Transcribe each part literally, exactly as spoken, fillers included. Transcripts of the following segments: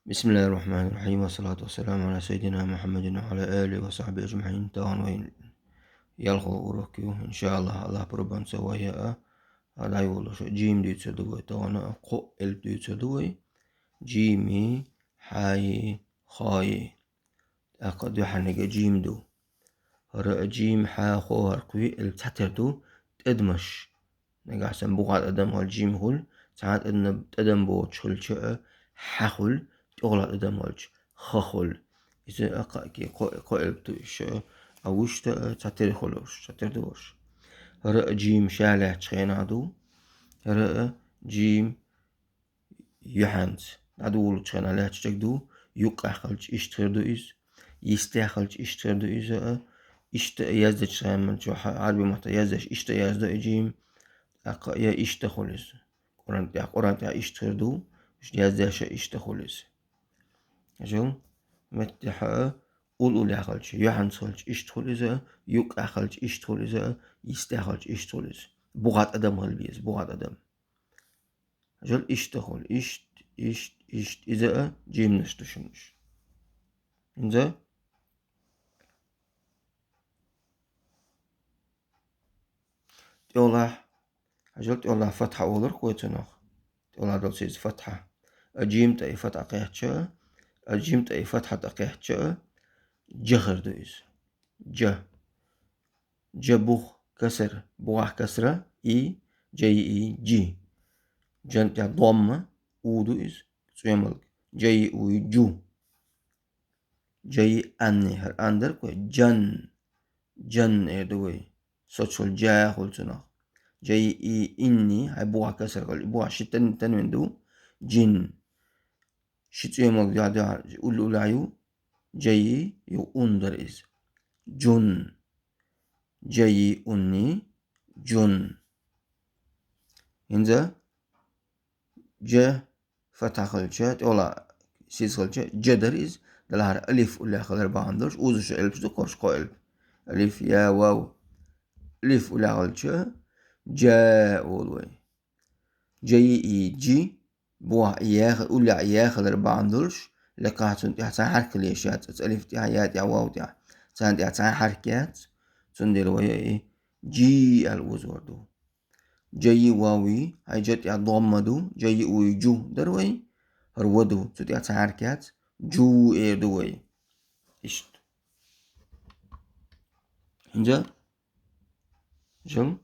بسم الله الرحمن الرحيم، والصلاة والسلام على سيدنا محمد وعلى آله وصحبه أجمعين. Тагъан вайн ялхо урок ю, иншааллах, Аллах пурбанца вая а, а дайволуша джим дуйцаду вай, тагъана а кхо элп дуйцаду вай. Джими, хьаи, хаи. Акъа дуьхьанига джим ду. Хара а джим, хьа, хо, хар кхуи элп цхьатер ду, тӀедмаш. Нагахь сан бугӀа тӀадам хал джим хул, цхьа тӀадам, тӀадам боч хилча а, хьа хул, тӀогӀла тӀадам халч, ха хул. Иза а кхаъки кхо, кхо элп ду иша, а вуштта а цхьатер хулуш, цхьатер дулуш. Хара а джим ша лаьттача хенахь ду, хара а джим юьхьанца. ДӀадулучу хенахь лаьттача ду, юккъехь хилча иштта хир ду иза, йистехь хилча иштта хир ду иза а, иштта а яздечу хенахь чохь а Ӏарби маттахь яздеш иштта а яздо и джим, тӀаккха я иштта хуьлу иза. Къуръан тӀехь, Къуръан тӀехь иштта хир ду, яздеш а иштта хуьлу иза. Жал, меттехь а, ул-улехь хилча, юьхьанца хилча иштта хуьлу иза а, юккъехь хилча иштта хуьлу иза а, йистехь хилча иштта хуьлу иза. БугӀа тӀадам хила беза, бугӀа тӀадам. Жал иштта хуьлу, ишт, ишт, ишт, иза а джимнаш ду шуна уьш. ХӀинца тӀехула, хьажал тӀехула фатхьа олург вай цунах. ТӀехула долу сиз фатхьа. А джим тӀе и фатхьа кхетча а, а джим тӀе и фатхьа тӀе кхетча а, джа хир ду иза. Джа. Джа бух, касар, бугӀахь касра, и, джа и, и, джи. Джан тӀехь домма, у ду иза, цӀоьмалг. Джа и, у, и, джу. Джа и, анни, хӀара ан дара кху, джан. Джан эр ду вай. Соцуш хуьлу джа хуьлу цунах. Джа и, и, инни, хьай бугӀахь касар хуьлу. И бугӀахь ши тан-, танвин ду. Джин. Ши цӀоьмалг дуьхьа-дуьхьа уллу-уллехь ю, джа и, ю ун дара иза. Джун. Джа и, унни, джун. ХӀинца джа фатхьа хилча, тӀехула сиз хилча, джа дара иза, делахьара алиф уллехь хилар бахьана долуш, узуш элпаш ду, корш кхо элп. Алиф, я, вав. Алиф уллехь хилча, джа олу вай. Джа и, и, джи, бугӀахь и яха-, уллехь и яхалар бахьана долуш, лекхахь цунна тӀехь цхьа хьарк леш яц, оцу алиф тӀехь, я тӀехь, вав тӀехь. Царна тӀехь цхьа хьарк яц, цундела вай и джи аьлла узор ду. Джа и, вав и, хьай джа тӀехь домма ду, джа и, у и, джу дара вай, хӀара ва ду, цу тӀехь цхьа хьарк яц, джу эр ду вай. Иштта. ХӀинца Жал,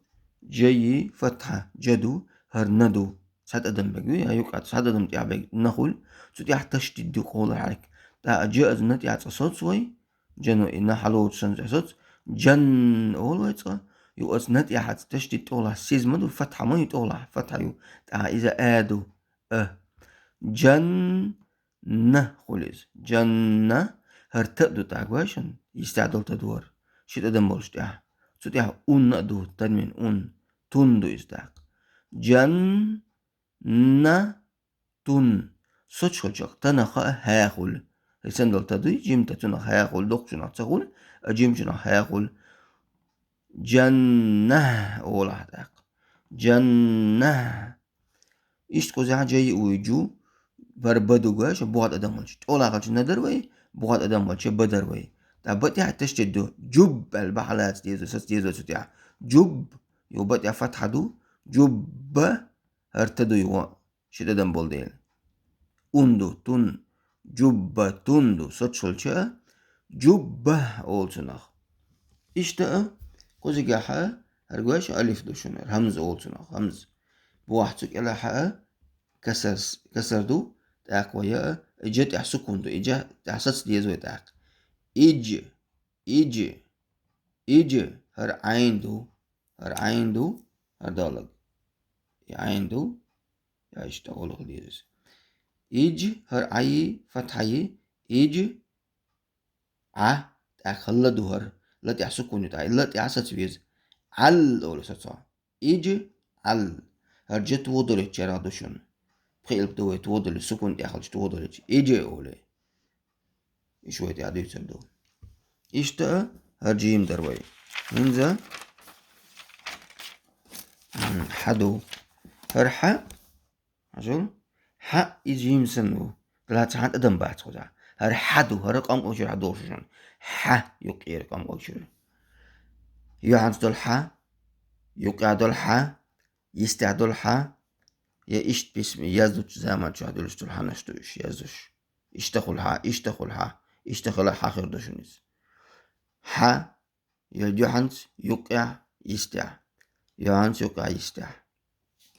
джа и фатхьа, джа ду, хӀара на ду. Цхьа тӀадам бег ву, я юкъа цхьа тӀадам тӀехь бег на хуьлу, цу тӀехь ташдид ду кхолар хьарк. ТӀаккха джа аза на тӀехь цкъа соц вай, джано и на хьалоцу санна цкъа соц, джан олу вай цкъа, ю аса на тӀехь ца ташдид тӀехула сиз ма ду, фатхьа ма ю тӀехула, фатхьа ю, тӀаккха иза а ду, а. Джан на хуьлу иза. Джанна, хӀара та а ду тӀаккха, гой шуна, йистехь долу та ду хӀара. Ши тӀадам болуш тӀехь. Цу тӀехь ун а ду, танвин ун. Тун ду иза тӀаккха. Джанна тун. Соцуш хуьлу чӀогӀа танах а хьа хуьлу. Хи санна долу та дуй, джим та цунах хьа хуьлу, доккхачунах ца хуьлу, а джимчунах хьа хуьлу. Джаннахь олахь тӀаккха. Джаннахь. Иштта кхузахь джа и у и джу, бар ба ду гой, ша бугӀа тӀадам валча. ТӀолахалча на дар вай, бугӀа тӀадам валча ба дар вай. ТӀа ба тӀехь ташдид ду, джуб аьлла бахьа лаца деза, саца деза цу тӀехь. Джуб, ю ба тӀехь фатхьа ду, джубба, хӀара та ду ю, ши тӀадам болу дела. Ун ду, тун, джубба, тун ду, соцуш хуьлча, джубба олу цунах. Иштта а, кхузигахь а, хӀара гой ша алиф ду шуна, хӀара хӀамза олу цунах, хӀамза. БугӀахь цу кӀелахь а, касар, касар ду, тӀаккха вай а, и джа тӀехь сукун ду, и джа тӀехь саца деза вай тӀаккха. Идж, идж, идж, хӀара Ӏайн ду, хӀара Ӏайн ду, хӀара долаг. И Ӏайн ду, я иштта олух деза. Идж, хӀара Ӏай, фатхьай, идж, Ӏа, тӀаккха ла ду хӀара, ла тӀехь сукун ю тӀаккха, ла тӀехь саца веза. Ӏал олу сацо. Иж, Ӏал. ХӀара джа тодалуьйту чарах ду шуна. Пхи элп ду вай тодалуьйту, сукун тӀехь хилча тодалуьйту. Иж олу. Иш вай тӀехь дуьйцур ду. Иштта а хӀара джим дара вай. ХӀинца, м, хьа ду. ХӀара хьа, хьажал, хьа и джим санна ву. Дала цхьа тӀадам бац кхузахь. ХӀара хьа ду, хӀара къамкъалчуьра хьадолуш ду шуна. Хьа, юккъера къамкъалчуьра. Юьхьанца долу хьа, юккъехь долу хьа, йистехь долу хьа, я иштта письма яздучу заман чохь дуьллуш долу хьанаш ду уьш, яздуш. Иштта хуьлу хьа, иштта хуьлу хьа, иштта хила хьа хир ду шуна иза. Хьа, я юьхьанца юккъехь, йистехь. Юьхьанца юккъехь, йистехь.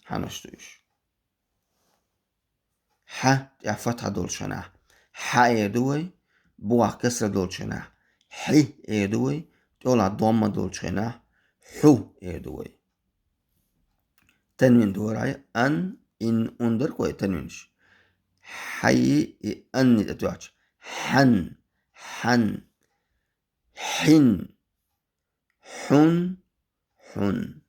Хьанаш ду уьш. Хьа тӀехь фатхьа долчу хенахь, хьа эр ду вай, бухахь касра долчу хенахь, хьи эр ду вай, тӀехула домма долчу хенахь, хьу эр ду вай. Танвин дора хьай, ан, ин, ун дара кху вай танвинаш. Хьайи и анни тӀетоьхча. Хьан, хьан, хьин, хьун, хьун.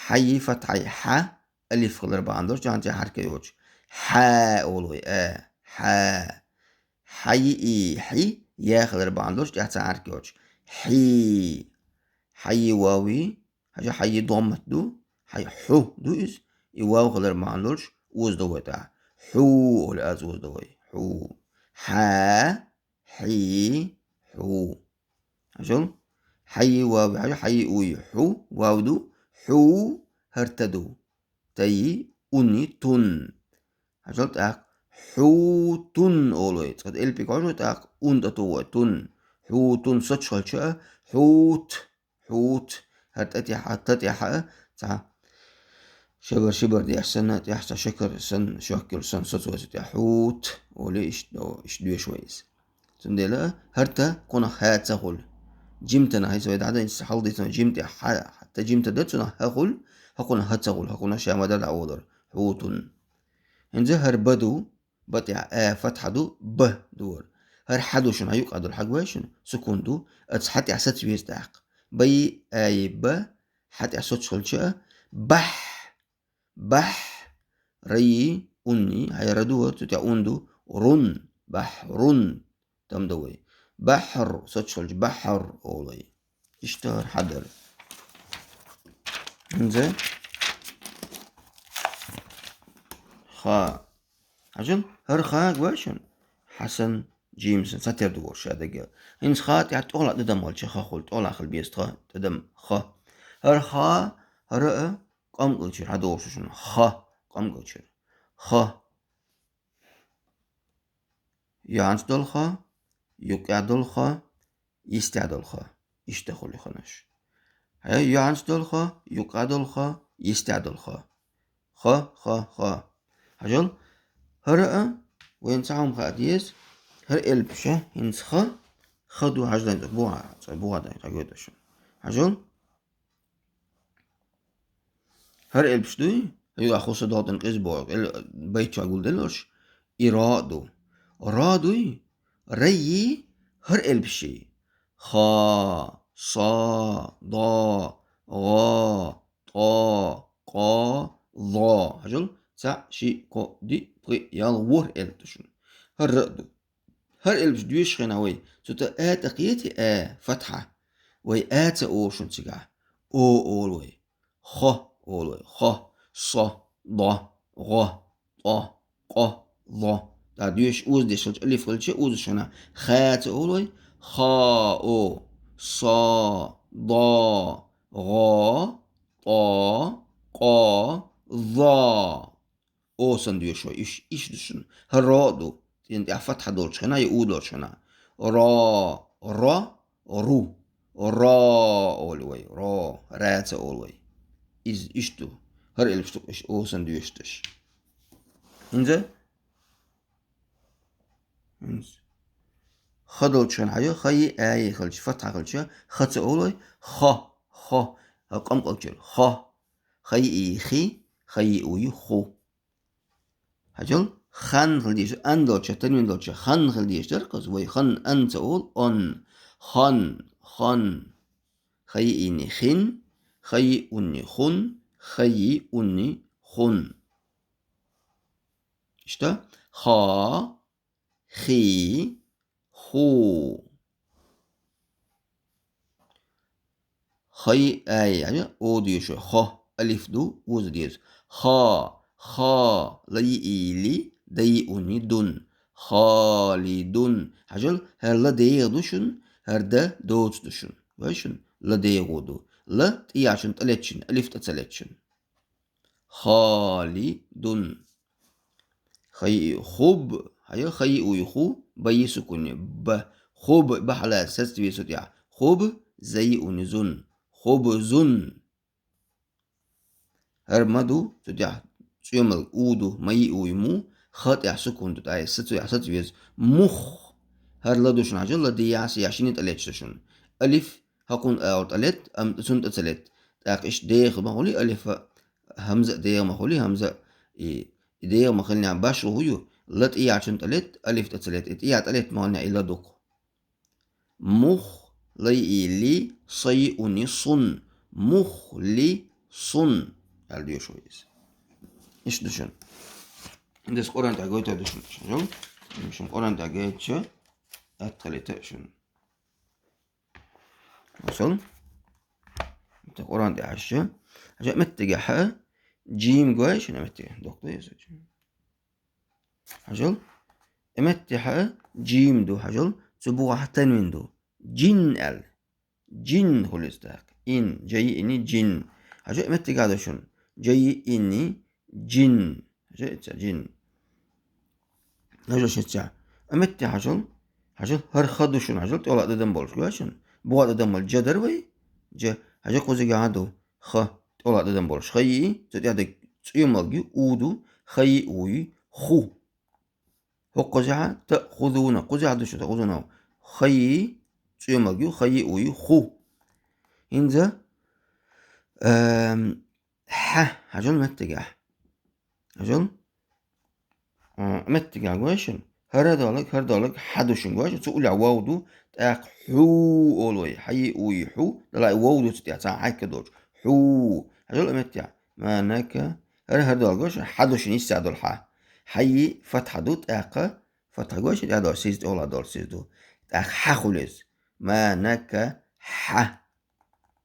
Хьайи фатхьай хьа, алиф хилар бахьана долуш, тӀехь цхьа хьарка йоцуш. Хьа олу вай, а, хьа. Хьайи и хьи, я хилар бахьана долуш, тӀехь цхьа хьарка йоцуш. Хьи. Хьайи вави, хьажа хьайи доммат ду, хьай хьу ду иза, и вав хилар бахьана долуш, оза до вай тӀехь. Хьу олу аз оза до вай. Хьу. Хьа, хьи, хьу. Хьажал? Хьайи вави, хьажа хьайи уи. Хьу, вав ду, хьу, хӀара та ду. Тайи, уни, тун. Хьажал тӀаккха. Хьутун олу вай. Цкъа элпиг хьожа тӀаккха ун тӀе туху вай. Тун. Хьутун соцуш хилча, хьут. Хьут. ХӀара тӀе тӀехьа, та тӀехьа, цхьа шабар-шибар деш санна, тӀехь цхьа шакар санна, шок йолуш санна соцу вай цу тӀехь. Хьут. Олий иштта, о, иштта доьшу вай иза. Цундела хӀара та кхунах хьа ца хуьлу. Жимтанах иза вай дӀадайна, хьалдийцина жимтӀе хьа, хьа, та жимта дан цунах хьа хуьлу, хӀокхунах хьа ца хуьлу, хӀокхунах ша ма дара дӀаолар. Хьутун. ХӀинца хӀара ба ду, ба тӀехь а фатхьа ду, ба ду хӀара. ХӀара хьа ду шуна, хьан юккъехь долу хьа гой шуна, сукун ду, оцу хьа тӀехь саца веза тӀаккха. Байи, айи, ба, хьа тӀехь соцуш хилча, бахь, бахь, райи, унни, хьай ра ду хӀара, цу тӀехь ун ду, рун, бахьрун, там ду вай. Бахьр, соцуш хилча, бахьр олу вай. Иштта хӀара хьа дара. ХӀинца ха. Хьажал, хӀара ха гой шуна? Хьасан, жимсан, цхьатера ду вара ша дага. ХӀинца ха тӀехь тӀехула тӀадам хилча ха хуьлу, тӀехула хила беза тха тӀадам ха. ХӀара ха, хӀара а къамкъалчуьра хьадолуш ду шуна. Ха, къамкъалчуьра. Ха. Юьхьанца долу ха, юккъехь долу ха, йистехь долу ха. Иштта хуьлу ханаш. Хьай, юьхьанца долу ха, юккъехь долу ха, йистехь долу ха. Ха, ха, ха. Хьажал, хӀара а, вайна цхьа хӀума хаа деза, хӀара элпаш а, хӀинца ха, ха ду хьаждан, цӀа буха, цӀа буха дан, хьагойту шуна. Хьажал? ХӀара элпаш дуй? Ю аху са долтан къиза боху, эл-, байт чохь гулделларш. И ро а ду. Ро дуй? Райи, хӀара элпаши. Ха, са, да, гӀа, тӀа, къа, ло. Хьажал, цхьаъ, шиъ, кхоъ, диъ, пхиъ, ял, ворхӀ элп ду шуна. ХӀара а ду. ХӀара элпаш доьшуш хенахь вай, цу тӀа а тӀе кхетий, а, фатхьа. Вай а ца олу шуна цигахь. О олу вай. Хо олу вай. Хо, со, до, гӀо, тӀо, къо, ло. ТӀаккха доьшуш оза деш хилча, алиф хилча, оза шуна. Ха ца олу вай. Хо, о, со, до, гӀо, тӀо, къо, ло. О санна доьшу вай, иш, иш ду шуна. ХӀара ро а ду, цӀена тӀехь фатхьа долчу хенахь, я у долчу хенахь. Ро, ро, ру. Ро олу вай, ро, ра ца олу вай. Иза иш ду. ХӀара элпаш ду, иш о санна доьшуш деш. ХӀинца? ХӀинца. Ха долчу хенахь, ха и, а и хилча, фатхьа хилча, ха ца олу вай, хо, хо, хӀа къамкъалчуьра, хо. Ха и, хи, ха и, у, ху. Хьажал, хан хила дезаш, ан долча, танвин долча, хан хила дезаш дара кхуза. Вай хан, ан ца олу, он. Хан, хан. Ха и, ини, хин. Ха и, уни, хун. Ха и, уни, хун. Иштта, ха, хи, ху. Хай, ай, яъни, о деза, хо, алиф ду, оза деза. Хо, Ха, ла йиъ и ли, да йиъ у ни, дун. Халидун. Хьажал, хӀара ла дегӀа ду шун, хӀара да доца ду шун. Вай шун, ла дегӀа ду. Ла тӀеяшун тӀалеччун, алиф тӀа ца леччун. Халидун. Ха йиъ и хуб, хӀая, ха йиъ у и ху, ба йиъ сукун я, ба. Хуб, ба хьалаца сацве цу тӀехьа. Хуб, за йиъ у ни, зун. Хубзун. ХӀара ма ду, цу тӀехьа цӀоьмалг у ду, ма йиъ у и му, ха тӀехьа сукун ду, тӀаккха са цу тӀехьа сацвеза. Мух. ХӀара ла ду шун хьажал, ла дӀаяхьа са яшини тӀалечча шун. Алиф хьакхунна агӀор тӀалетта, амма цунна тӀа ца летта. ТӀаккха иштта дегӀа ма хули алифа, хӀамза а дегӀа ма хули, хӀамза а и, и дегӀа ма хилинехь башхо хӀу ю, ла тӀеяшун тӀалетта, алиф тӀа ца летта. И тӀеяшун тӀалетта ма хилинехь и ла ду-кх. Мух, ла йиъ и ли, са йиъ у ни, сун. Мухлисун. Аьлла доьшу вай иза. Иштта ду шун. Дас Къуръан тӀехь гойтур ду шун. Шун Къуръан тӀехь гойтуча, атта хилийта шун. Масал, тӀа Къуръан тӀехь хьаьжча, хьажа меттигехь хьа, джим гой шуна меттиге. Доккха ду иза. Хьажал, меттигехь хьа, джим ду, хьажал, цу бугӀа хьа танвин ду. Джин аьлла. Джин хуьлу иза тӀаккха. Ин, джа йиъ и ни, джин. Хьажа меттигехь ду шуна. Джа йиъ и ни, джин. Хьажа ица, джин. Хьажа шица. Меттигехь хьажал. Хьажал, хӀара ха ду шуна, хьажал, тӀехула тӀадам болуш, гой шуна. БугӀа тӀадам болуш, джа дара вай? Джа. Хьажа кхузахь а ду. Ха, тӀехула тӀадам болуш. Ха йиъ и, цу тӀехьа дерг цӀоьмалг ю, у ду, ха йиъ у и, ху. ХӀокхузахь а, таъхузуна, кхузахь а ду шуна, таъхузуна. Ха йиъ и, цӀоьмалг ю, ха йиъ у и, ху. ХӀинца, эм, хьа, хьажал меттигехь. Хьажал. А, меттигехь гой шуна. ХӀара долаг, хӀара долаг, хьа ду шуна, гой шуна. Цу уллехь вов ду, тӀаккха хьу олу вай. Хьа йиъ у и хьу. Далай вов ду цу тӀехь, цхьа хьаьхка долчу. Хьу. Хьажал меттигехь. Ма нака. ХӀара, хӀара долаг, гой шуна. Хьа ду шуна, йиса долу хьа. Хьа йиъ фатхьа ду, тӀаккха фатхьа, гой шуна, тӀехь долуш сиз, тӀехула долуш сиз ду. ТӀаккха хьа хуьлу иза. Ма нака хьа.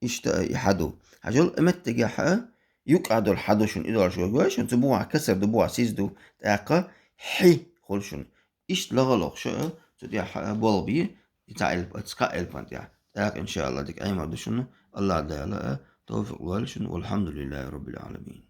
Иштта и хьа ду. Хьажал меттигехь хьа, юккъехь долу хьа ду шуна, и долуш, гой шуна, цу бугӀа касар ду, бугӀа сиз ду, тӀаккха хьи хуьлу шуна. Иштта лагӀа лохуш а, цу тӀехь хьа болх бе, и цхьа элп-, цхьа элпан тӀехь. ТӀаккха, иншааллахӀ, дика Ӏемар ду шуна, АллахӀ Дала а тавфикъ лойла шуна, валхьамдулиллахӀи раббил Ӏаламин.